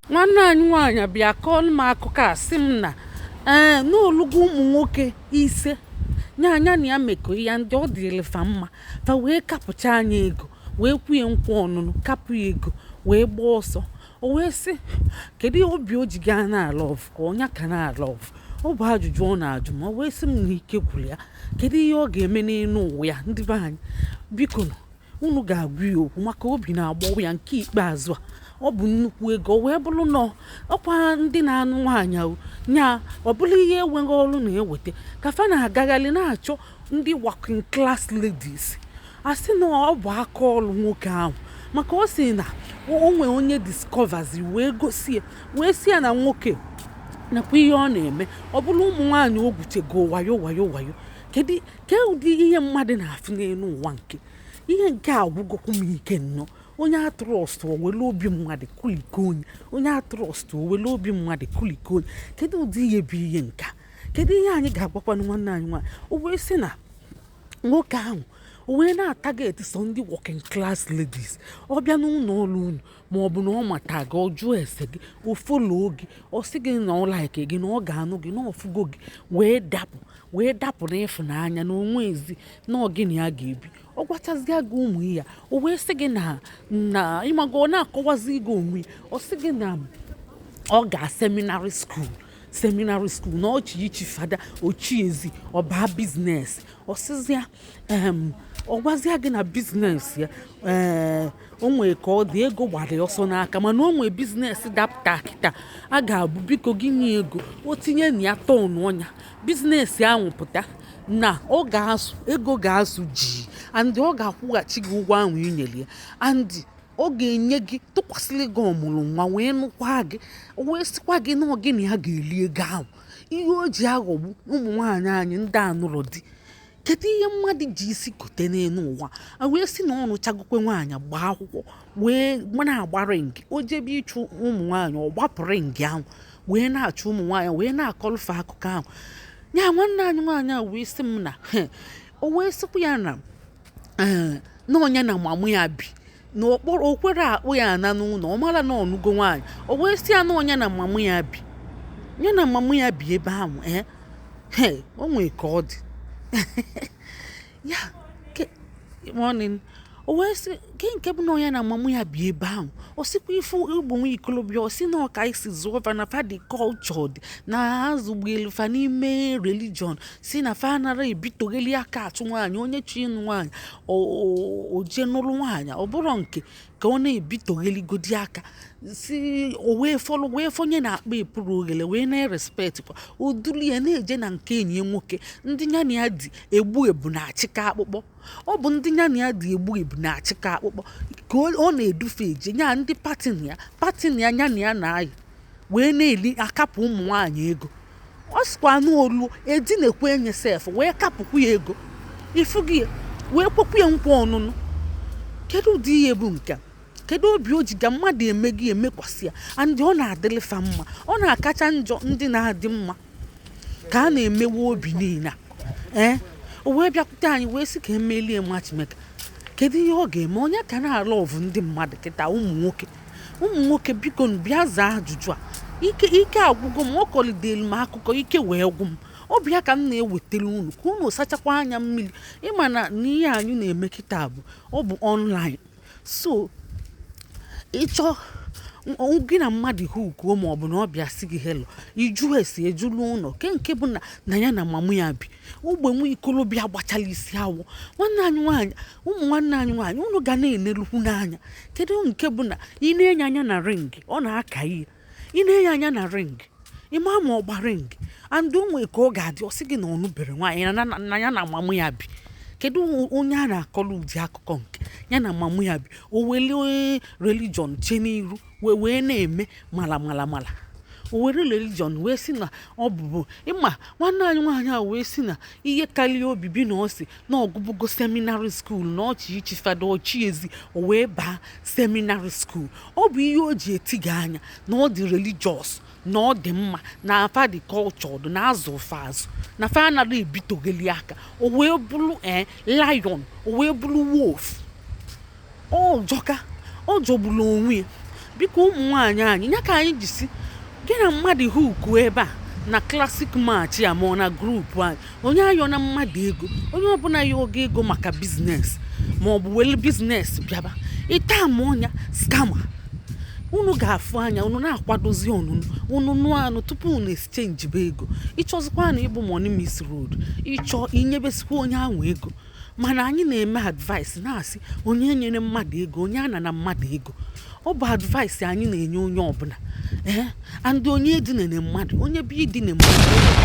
Nwanne anyị nwaanyị bịa kọọlụ m akụkọ a, sị m na ee, n'olugo ụmụ nwoke 5 nya anya na ya mekọ ya, ndị ọ dịrị fa mma, fa wee kapụcha anya ego, wee kwuye nkwa ọnụnụ, kapụ ya ego, wee gbaa ọsọ. O wee sị, kedu obi o ji gaa na love ka ọnya ka na love? Ọ bụ ajụjụ ọ na-ajụ ma. O wee sị m na ike gwụrụ ya. Kedu ihe ọ ga-eme n'elu ụwa ya? Ndị be anyị, biko nụ, unu ga-agwa ya okwu maka obi na-agbawa ya. Nke ikpeazụ a, ọ bụ nnukwu ego. O wee bụrụ nọ ọkwa ndị na-anụ nwaanyị o nya, ọ bụrụ ihe enweghị ọrụ na-eweta ka fa na-agagharị na-achọ ndị working class ladies. A sị na ọ bụ aka ọrụ nwoke ahụ, maka ọ sị na o nwee onye discovers wee gosi ya, wee sị ya na nwoke nakwa ihe ọ na-eme. Ọ bụrụ ụmụ nwaanyị o gwuchego wayo wayo wayo. Kedu ke ụdị ihe mmadụ na-afụ n'elu ụwa? Nke ihe nke a agwụgokwu m ike nnọọ. Onye a trust, owele obi mmadụ kuliko. Onye a trust, owele obi mmadụ kuliko. Onye kedu ụdị ihe bụ ihe nke a? Kedu ihe anyị ga-agwakwanụ nwanne anyị nwaanyị? O wee sị na nwoke ahụ, o wee na-a target sọ ndị working class ladies. Ọ bịa n'ụlọ ọrụ unu, ma ọ bụ na ọ mata gị, ọ jụọ ese gị, o follow gị, ọ sị gị na ọ like gị, na ọ ga-anụ gị, na ọfụgo gị, wee dapụ, wee dapụ n'ịfụnanya na onwe ezi na ọ gị na ya ga-ebi. Ọ gwachazịa gị ụmụ ya, o wee sị gị na ịmago, ọ na-akọwazi gị onwe ya. Ọ sị gị na ọ ga seminary school, seminary school, na ọchị ichi fada ochiezi, ọba business. Ọsịzịa ọ gwazịa gị na business ya, ee, o nwee ka ọ dị, ego gbara ya ọsọ n'aka, mana o nwee business dapụta kịta a ga-abụ, biko gị nye ego o tinye na ya tọn ọnya business ahụ pụta, na ọ ga-asụ ego, ga-asụ ji, and ọ ga-akwụghachi gị ụgwọ ahụ i nyere ya, and ọ ga-enye gị, tụkwasịrị gị ọmụrụ nwa, wee nụkwa gị. O wee sịkwa gị na ọ gị na ya ga-eli ego ahụ. Ihe o ji aghọgbu ụmụ nwaanyị anyị ndị anụrụ di, kedu ihe mmadụ ji isi kote n'elu ụwa a? Wee sị na ọ nụchagokwe nwaanyị, gbaa akwụkwọ, wee na-agba ring. O jebe ịchụ ụmụ nwaanyị, ọ gbapụ ring ahụ, wee na-achụ ụmụ nwaanyị, wee na-akọlụfe akụkọ ahụ ya. Nwanne anyị nwaanyị a wee sị m na o wee sịkwa ya na ee, na ọnya na mamụ ya bi na okporo okwere akpụ ya ana n'ụlọ. Ọ mara na ọnụgo nwaanyị. O wee sị ya na ọnya na mamụ ya bi, ya na mamụ ya bi ebe ahụ. Ee, he, o nwee ka ọ dị ya ke morning. O wee sị ke nke bụ na ọnya na mamụ ya bi ebe ahụ. Ọ sịkwa ife igbo nwa ikolobịa, ọ sị na ọka isi zụọ fa, na fa dị cultured, na ha zụgbuelu fa n'ime religion, si na fa anara ebitogheli aka achụ nwaanyị. Onye chọ ịnụ nwaanyị, o jee nụrụ nwaanyị. Ọ bụrụ nke ka ọ na-ebitogheligodi aka si, o wee fọlụ, wee fọnye na akpa epuru oghele, wee na-e respect kwa o duru ya na-eje na nke enyi ya nwoke. Ndị ya na ya dị egbu ebu na-achịkọ akpụkpọ. Ọ bụ ndị ya na ya dị egbu ebu na-achịkọ akpụkpọ ka ọ na-edufe eje nya ndị partner ya, partner ya, ya na ya na-ayị, wee na-eli akapụ ụmụ nwaanyị ego. Ọ sịkwa n'olu edinekwa enye sef, wee kapụkwu ya ego ifu gị, wee kwekwu ya nkwa ọnụnụ. Kedu ụdị ihe bụ nke a? Kedu obi o ji ga mmadụ eme gị emekwasị ya? And ọ na-adịrị fa mma, ọ na-akacha njọ ndị na-adị mma ka a na-emewe obi niile a. Ee, o wee bịakwute anyị, wee sị ka emelie matchmaker. Kedu ihe ọ ga-eme? Onye ka na-a love ndị mmadụ kịta? Ụmụ nwoke, ụmụ nwoke, biko nụ, bịa zaa ajụjụ a. Ike, ike agwụgo m. Ọ kọlidelu m akụkọ, ike wee gwụ m. Ọ bụ ya ka m na-ewetara unu ka unu sachakwa anya mmiri. Ịma na n'ihe anyị na-eme kịta bụ, ọ bụ online, so ịchọ gị na mmadụ hukuo, ma ọ bụ na ọ bịa sị gị hello, iju esi ejulu ụlọ ke nke bụ na ya na mamụ ya bi. Ogbe nwa ikolobịa gbachala isi awọ. Nwanne anyị nwaanyị, ụmụ nwanne anyị nwaanyị, unu ga na-enerukwu n'anya. Kedu nke bụ na ị na-enye anya na ring, ọ na-aka ihe ị na-enye anya na ring, ịma ma ọ gba ring, and o nwee ka ọ ga-adị. Ọ sị gị na ọnụbere nwaanyị, na ya na mamụ ya bi. Kedu onye a na-akọrọ ụdị akụkọ nke ya na mamụ ya bi? O wele religion che n'iru, wee na-eme mala mala mala. O were religion wee sị na ọ bụbu ịma. Nwanne anyị nwaanyị a wee sị na ihe karịa obibi na ọ sị na ọgụbụgo seminary school, na ọchị ichi fada ọchị ezi, o wee baa seminary school. Ọ bụ ihe o ji eti gị anya na ọ dị religious, na ọ dị mma, na afa dị cultured, na azụ ụfa azụ, na fa anaghị ebitogheli aka. O wee bụrụ ee lion, o wee bụrụ wolf. Ọ jọka, ọ jọgburu onwe ya. Biko, ụmụ nwaanyị anyị, ya ka anyị jisi gị na mmadụ huku ebe a na Classic Match a, ma ọ na group anyị, onye ayọ na mmadụ ego. Onye ọbụla ya ogo ego maka business, ma ọ bụ welu business bịaba ịta ma ọnya scammer, unu ga-afụ anya. Unu na-akwadozi ọnụnụ unu nụọ anụ tupu unu exchange bụ ego. Ịchọzikwa na ịbụ money miss road, ịchọ inyebesikwa onye ahụ ego. Mana anyị na-eme advice, na-asị onye nyere mmadụ ego, onye ana na mmadụ ego. Ọ bụ advice anyị na-enye onye ọbụla. Ee, and onye edinere mmadụ, onye bụ idine mmadụ.